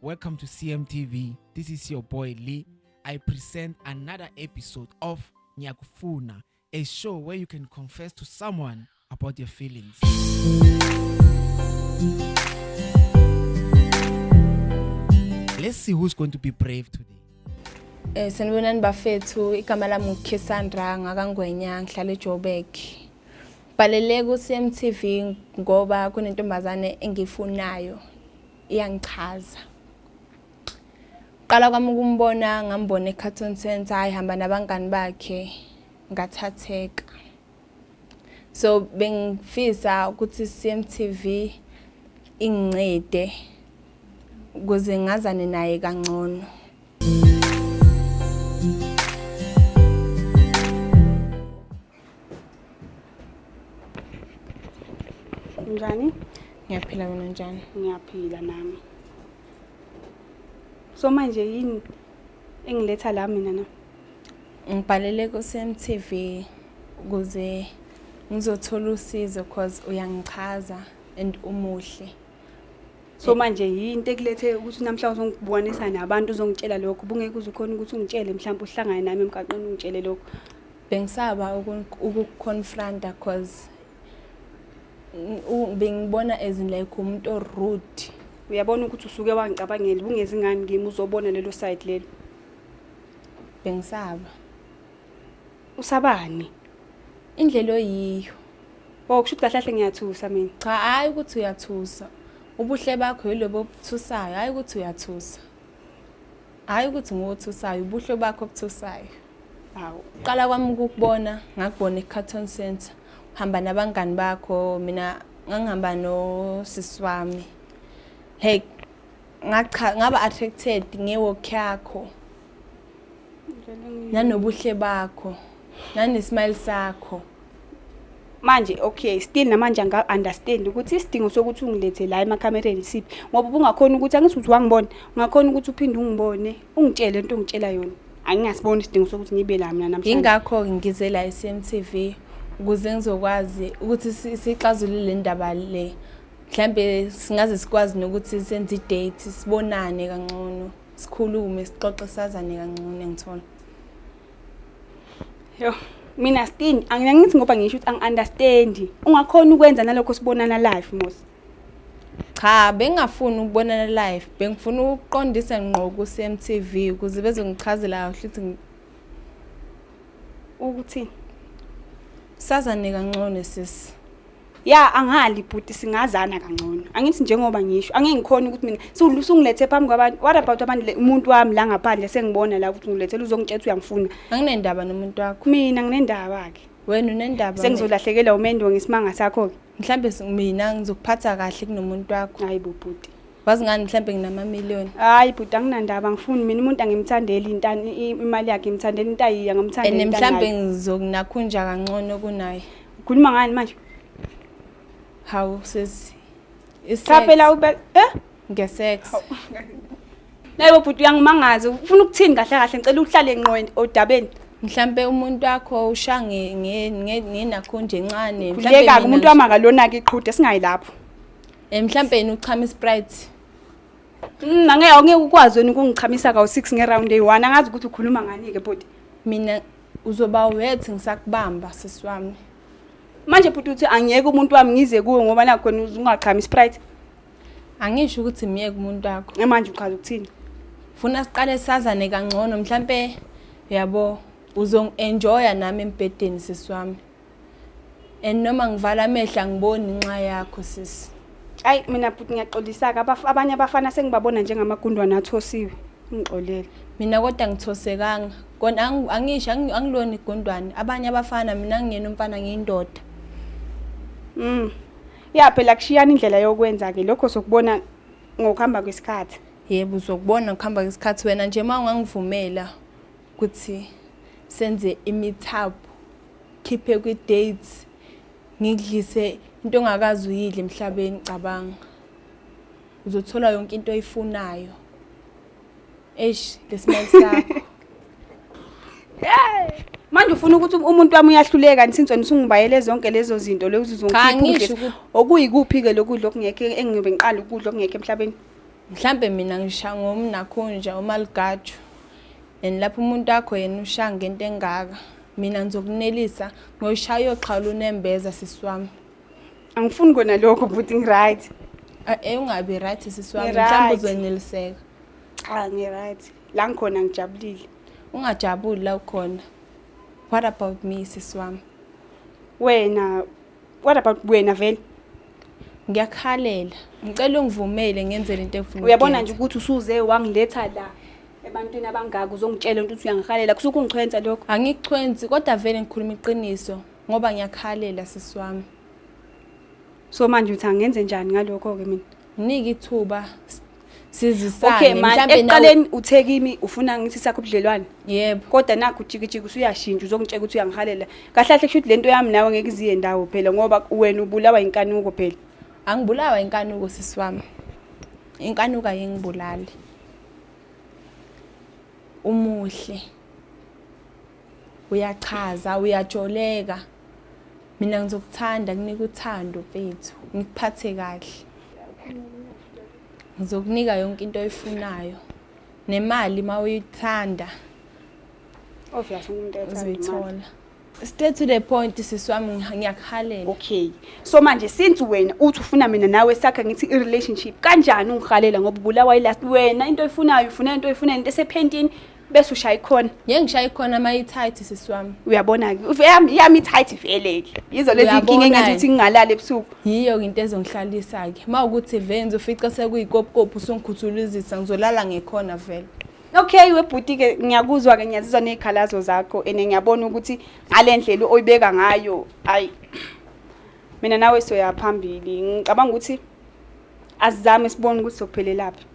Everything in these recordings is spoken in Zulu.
Welcome to CMTV. This is your boy Lee. I present another episode of Ngiyakufuna, a show where you can confess to someone about your feelings. Let's see who's going to be brave today. Sanibonani bafethu, igama lami nguKhesandra ngakaNgwenya, ngihlala eJoburg. Bhalele ku-CMTV ngoba kunentombazane engiyifunayo, iyangichaza. Qala kwami ukumbona, ngambona eCartoon Center, ayihamba nabangani bakhe, ngathatheka. So bengifisa ukuthi CMTV ingincede ukuze ngazane naye kangcono. Njani? Ngiyaphila, wena njani? Ngiyaphila nami. So manje yini engiletha la mina na? Ngibhalele ku-CMTV ukuze ngizothola usizo cause uyangichaza and umuhle. So manje yinto ekulethe ukuthi namhlanje uzongibonisa nabantu, uzongitshela lokho? Bungeke uze ukhona ukuthi ungitshele, mhlawumbe uhlangane nami emgaqweni ungitshele lokho? Bengisaba ukuku-confronta cause bengibona as in like umuntu o-rude. Uyabona ukuthi usuke wangicabangela, bungezi ngani kimi uzobona lelo side lelo? Bengisaba. Usabani? Indlela oyiyo. Oh, kusho ukuthi kahle kahle ngiyathusa mina. Cha, hhayi ukuthi uyathusa. Ubuhle bakho yilobo obuthusayo, hhayi ukuthi uyathusa. Hhayi ukuthi nguwe othusayo, ubuhle bakho obuthusayo. Hawu. Qala kwami ukukubona, ngakubona e-Cartoon Center. Uhamba nabangani bakho, mina ngangihamba nosisi wami. Hey, ngacha ngaba attracted nge-walk yakho, nanobuhle bakho, nane-smile sakho. Manje okay, still namanje anga-understand ukuthi isidingo sokuthi ungilethe la emakhamereni siphi, ngoba ubungakhona ukuthi angithi uthi wangibona, ungakhona ukuthi uphinde ungibone, ungitshele into ongitshela yona. Angingasiboni isidingo sokuthi ngibe la mina namhlanje. Yingakho ngize la e-CMTV ukuze ngizokwazi ukuthi sixazulule le ndaba le. Mhlambe singaze sikwazi nokuthi senze i-date, sibonane kangcono, sikhulume, sixoxe, sazane kangcono, ngithola. Yo, mina still angithi ngoba ngisho ukuthi angi-understand. Ungakhona ukwenza nalokho sibonana live mos? Cha, bengingafuni ukubonana live, bengifuna ukuqondisa ngqo ku-CMTV ukuze bezongichazela kahle ukuthi Ukuthi sazane kangcono sisi. Ya, angali bhuti, singazana kangcono. Angithi njengoba ngisho, angeke ngikhona ukuthi mina usungilethe phambi kwabantu. What about abantu, umuntu wami la ngaphandle sengibona la ukuthi ngilethele uzongitshela ukuthi uyangifuna. Anginendaba nomuntu wakho. Mina nginendaba ke. Wena unendaba. Sengizolahlekelwa umendo ngesimanga sakho ke. Mhlambe mina ngizokuphatha kahle kunomuntu wakho. Hayi bo bhuti. Wazi ngani, mhlambe nginamamiliyoni. Hayi bhuti, anginandaba, angifuni mina umuntu, angimthandeli intani imali yakhe, ngimthandela into ayiya, ngimthandela And into mhlambe anayo. ngizokunakhunja kangcono kunaye. Ukhuluma ngani manje? Hawu sisi. Cha phela ube eh Nge-sex. Naye bhuti uyangimangaza. Ufuna ukuthini kahle kahle? Ngicela uhlale ngqo odabeni. Mhlambe umuntu wakho usha ngenakhunja encane. Mhlambe Khuleka mina umuntu wami akalona ke iqhude, singayi lapho. Mhlambe yena uchama i-Sprite. Angeke awungeke ukwazi wena ukungichamisa kawu-6 nge-round eyi-1. Angazi ukuthi ukhuluma ngani ke bhuti. Mina uzoba wet ngisakubamba sisi wami. Manje bhuti uthi angiyeke umuntu wami ngize kuwe ngoba nakho khona ungachami i-Sprite. Angisho ukuthi miyeke umuntu wakho. Manje uchaza ukuthini? Funa siqale sazane kangcono, mhlambe yabo uzongi-enjoya nami embhedeni sisi wami. And noma ngivala amehlo angiboni nxa yakho sisi. Ayi mina bhuti ngiyaxolisa-ke, abanye abafana sengibabona njengamagundwane athosiwe. Ungixolele. Mina kodwa ngithosekanga. Kona angisho angilona igundwane. Abanye abafana, mina ngiyena umfana, ngiyindoda. Ya phela kushiyana indlela yokwenza ke, lokho sokubona ngokuhamba kwesikhathi. Yebo, uzokubona ngokuhamba kwesikhathi. Wena nje uma ungangivumela ukuthi senze i-meet-up, khiphe kwi-dates, ngikudlise into ongakaze uyidle emhlabeni, cabanga. Uzothola yonke into oyifunayo. Eish, lesimali sakho. Manje ufuna ukuthi umuntu wami uyahluleka since wena usungibayele zonke lezo zinto lezo Cha, uzongikhipha angisho ukudla. Okuyikuphi ke lokudla okungekho engiyobe ngiqala ukudla okungekho emhlabeni? Mhlambe mina ngisha ngomnakhunja umaligaju, and lapho umuntu wakho yena ushaya ngento engaka, mina ngizokunelisa ngoyishaya yoxhawula unembeza, sisi wami. Angifuni kona lokho, bhuti, ngi-right. Ungabi right, sisi wami. Ngi-right. Mhlawumbe uzoneliseka. Cha, ngi-right la ngikhona, ngijabulile. Ungajabuli la ukhona. What about me, sisi wami? Wena, what about wena vele? Ngiyakhalela, ngicela ungivumele ngenze lento engifuna Uyabona ukuyenza. nje ukuthi usuze wangiletha la ebantwini abangaka uzongitshela ukuthi uyangihalela, kusuke ungichwenza lokho. Angikuchwenzi, kodwa vele ngikhuluma iqiniso ngoba ngiyakhalela, sisi wami. So manje uthi angenze njani ngalokho-ke mina? Nginike ithuba sizisane. Okay manje, Mhlambe nawe- ekuqaleni uthe kimi ufuna ngithi sakho ubudlelwane. Yebo. Kodwa nakho ujikijiki usuyashintsha, uzongitshela ukuthi uyangihalela. Kahle kahle kusho ukuthi lento yami nawe ngeke iziye ndawo phela, ngoba wena ubulawa inkanuko phela. Angibulawa inkanuko, sisi wami. Inkanuko ayingibulali. Umuhle, uyachaza, uyajoleka. Mina ngizokuthanda, kunika uthando, mfethu, ngikuphathe kahle, ngizokunika yonke into oyifunayo, nemali uma uyithanda. Obvious, umuntu ethanda imali. Uzoyithola. Straight to the point, sisi wami, ngiyakuhalela. Okay, so manje since wena uthi ufuna mina nawe sakha ngithi i-relationship, kanjani ungihalela ngoba ubulawa i-lust wena? Into oyifunayo, ufuna into oyifunayo, into esephentini, bese ushaya ikhona. Ngeke ngishaye ikhona uma i-tight, sisi wami. Uyabona-ke, yami i-tight vele-ke, yizo lezi inkinga Uyabona-ke. engenza ukuthi ngingalali ebusuku. Yiyo into ezongihlalisa-ke uma ukuthi venze ufice sekuyikopikopi usungikhuthuluzisa, ngizolala ngekhona vele. Okay webhuti-ke, ngiyakuzwa-ke, ngiyazizwa ney'khalazo zakho, and ngiyabona ukuthi ngale ndlela oyibeka ngayo, ayi, mina nawe soya phambili. Ngicabanga ukuthi asizame sibone ukuthi sokuphelelaphi.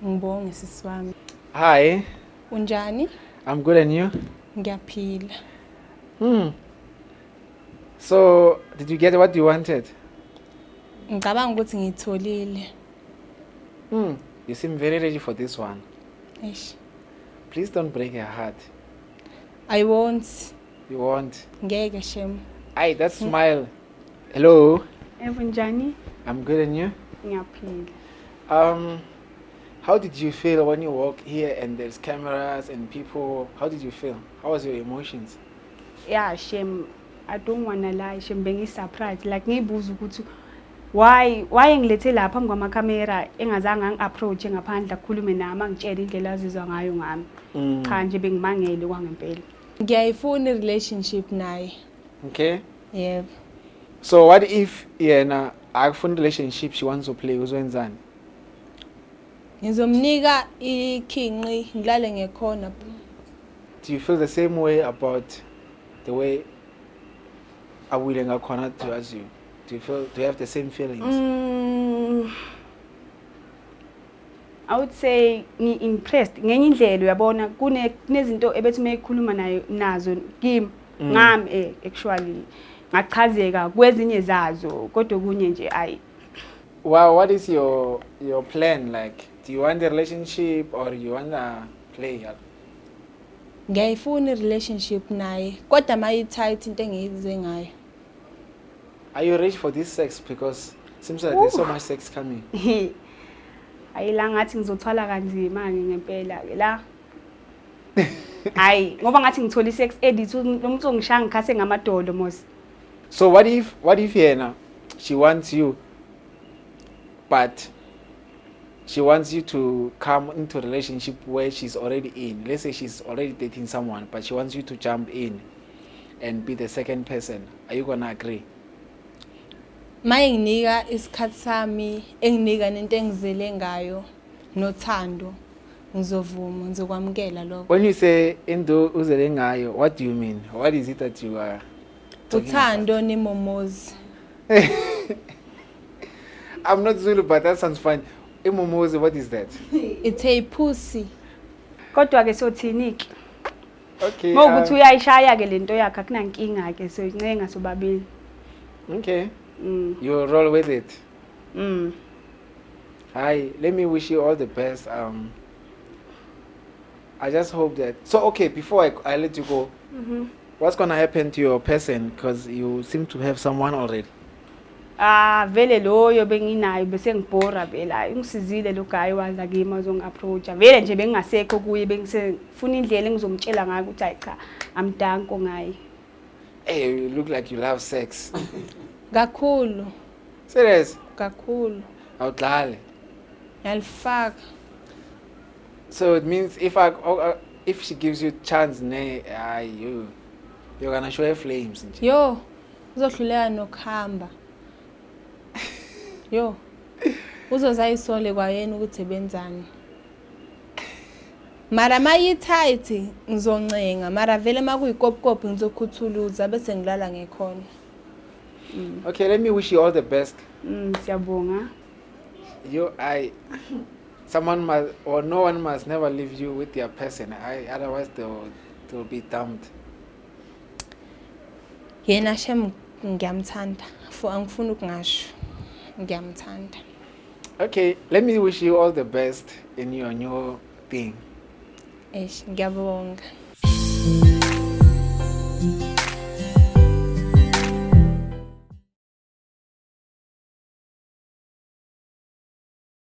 Ngibonge, sisi wami. Hi. Unjani? I'm good, and you? Ngiyaphila. So, did you get what you wanted? Ngicabanga ukuthi ngiyitholile. You seem very ready for this one. Eish. Please don't break her heart. I won't. You won't. Ngeke, shem. Aye, that smile. Hello. Evo, njani? I'm good, and you? Ngiyaphila. How did you feel when you walk here and there's cameras and people? How did you feel? How was your emotions? Yeah shem, I don't wanna lie, shem, bengi-surprised, like ngiyibuza ukuthi why ngilethe lapha phambi kwamakhamera, engazange angi-approach ngaphandle, akhulume nami, angitshele indlela azizwa ngayo ngami. Cha nje, bengimangele kwangempela. Ngiyayifuna i-relationship naye. Okay. Yebo. So what if yena akufuna relationship, she wants to play, uzwenzani? Ngizomnika ikhinqi, ngilale ngekhona. Do you feel the same way about the way abuyile ngakhona towards you? Do you have the same feelings? I would say ngi-impressed ngenye indlela, uyabona, kunezinto ebethi uma ekhuluma nayo nazo kimi ngami, actually ngachazeka kwezinye zazo, kodwa okunye nje ayi. Well, what is your plan like? Do you want a relationship or you wanna play? Ngiyayifuna i-relationship naye, kodwa uma i-tight into engiyize ngayo. Are you ready for this sex? Because seems like there's so much sex coming. Hayi, la ngathi ngizothwala kanzima-ke ngempela-ke la, hayi, ngoba ngathi ngithola i-sex addict lo muntu, ongishaya ngikhase ngamadolo mos. So what if yena she wants you, but she wants you to come into a relationship where she's already in. Let's say she's already dating someone, but she wants you to jump in and be the second person. Are you gonna agree? Uma enginika isikhathi sami, enginika nento engizele ngayo nothando, ngizovuma, ngizokwamukela lokho. When you say into uzele ngayo, what do you mean? What is it that you are talking about? Uthando nemomozi. I'm not Zulu, but that sounds fun. Imomozi, what is that? It's a pussy. Kodwa-ke sothini-ke? Okay. Uma ukuthi uyayishaya-ke lento yakhe, akunankinga-ke, soyincenga sobabili. Okay. Mm. You roll with it. Mm. Hi, let me wish you all the best. I just hope that. So, okay, before I let you go, what's gonna happen to your person? Because you seem to have someone already. Ah, vele loyo benginayo bese ngibhora vele. Hayi, ungisizile lo guy waza kimi wazongi-approach-a. Vele nje bengingasekho kuye, bengisefuna indlela engizomtshela ngayo ukuthi hayi cha, I'm danko ngaye. Hey, you look like you love sex. Kakhulu. Serious? Kakhulu. Awudlali. Ngiyalifaka. So it means if she gives you chance ne, ay, you're gonna show her flames nje. Yo, uzohluleka nokuhamba. Yo. Uzozayisole kwayena ukuthi benzani. Mara mayi-tight ngizoncenga, mara vele makuyikopikopi ngizokhuthuluza bese ngilala ngekhona. Okay, let me wish you all the best. Siyabonga. You, I, someone must or no one must never leave you with your person. I, otherwise they'll be dumped. Yena shem ngiyamthanda. For angifuni ukungasho. Ngiyamthanda. Okay, let me wish you all the best in your new thing. Eish, ngiyabonga.